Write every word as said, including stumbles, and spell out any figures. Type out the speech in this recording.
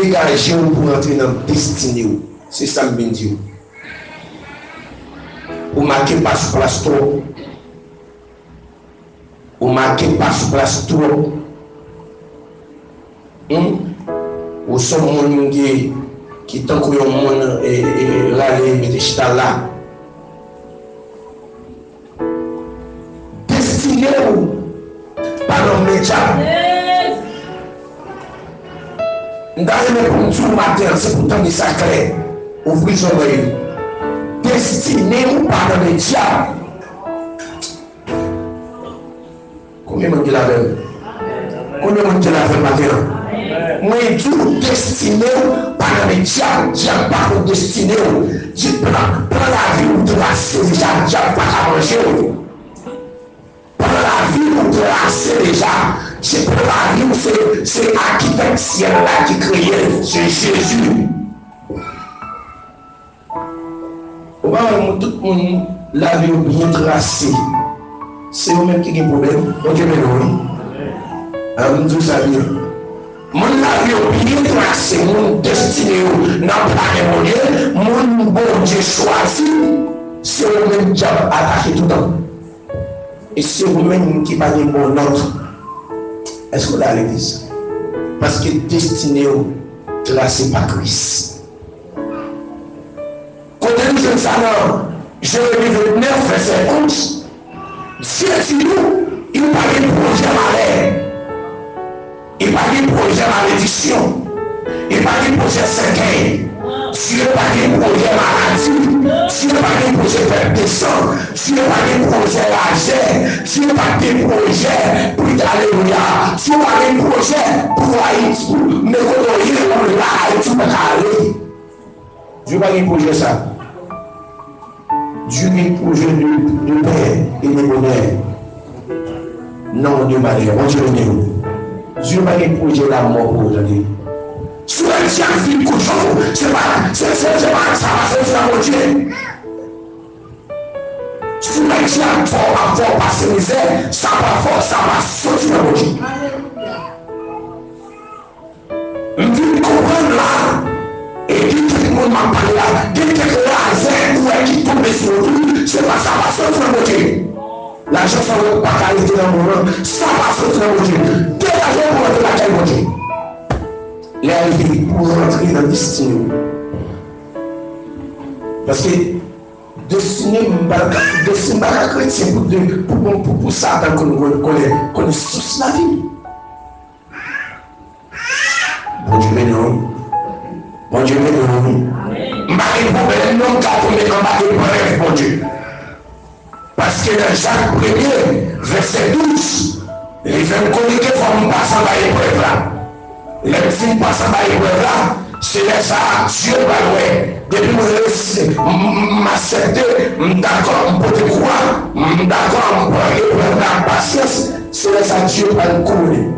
degaje w pou w rantre nan destine w. Se sa m vin di w. Ou make pa sou plas twòp. Ou make pa sou plas twòp. Hmm? Ou se yon moun ki, ki tankou yon moun, e, e, rale mete chita la. Destine w pa nan men dyab. M ta renmen pou m di w maten an, se pou w tande sa klè. Ouvri zòrèy ou. Destine w pa nan men dyab. Konbyen moun ki la avè m? Konbyen moun ki la avè m maten an? Mwen di w, destine w pa nan men dyab. Dyab pa konn destine w. Di plan, plan lavi w trase deja, dyab pa ka manje w. Plan lavi w trase deja. Se plan lavi w, se, se akitèk syèl la ki kreye l, se Jezi. Ou pa wè moun, tout moun lavi yo byen trase. Se yo menm ki gen pwoblèm. Bondye beni w, wi. An, m di w sa byen. Moun lavi yo byen trase, moun destine yo nan plamen Bondye, moun Bondye chwazi, se yo menm dyab atake toutan. E se ou menm ki pa gen bon nòt. Èske w la legliz? Paske destine w trase pa Kris. Kote nou jwenn sa nan Jeremi vennèf, vèsè onz? Dye di nou, li pa gen pwojè malè. Li pa gen pwojè malediksyon. Li pa gen pwojè sèkèy. Dye pa gen pwojè maladi. Dye pa gen pwojè pèt de san. Dye pa gen pwojè lajè. Dye pa gen pwojè pou, alelouya. Dye pa gen pwojè pou Ayiti, pou men kote w ye, ou la, Ayiti ou pa ka ale. Dye pa gen pwojè sa. Dye gen pwojè de, de pè e de bonè. Non de malè. Bondye beni w. Dye pa gen pwojè lamò pou ou, tande. Si w wè dyab vin kont ou, se pa, se, se, se pa, sa pa soti nan Bondye. Si w wè dyab fè w, ap fè w pase mizè, sa pa fè w, sa pa soti nan Bondye. M vin konprann la, e gen kèk moun m ap pale la, gen kèk razè ou wè ki tonbe sou wout ou, se pa sa pa soti nan Bondye. Lajan sa yo pa ka rete nan men w lan, sa pa soti nan Bondye. Degaje w pou w rantre lakay Bondye. Lè a rive pou w rantre nan destine w. Paske destine m pa ka, destine m pa ka kretyen pou, pou, pou, pou, pou Satan konn, konn, konnen, konnen sous lavi. Bondye beni w. Bondye beni w. M pa gen pwoblèm non, m ka tonbe anba eprèv Bondye. Paske nan Jak premye, vèsè douz, li fè m konnen ke fò m pase anba eprèv la. Lè m fin pase anba eprèv la, se lè sa a Dye pral wè. Depi mwen resi, m, m, m aksepte, m dakò, m pote kwa, m dakò, m pran eprèv la ak pasyans, se lè sa a Dye pral kouwone m.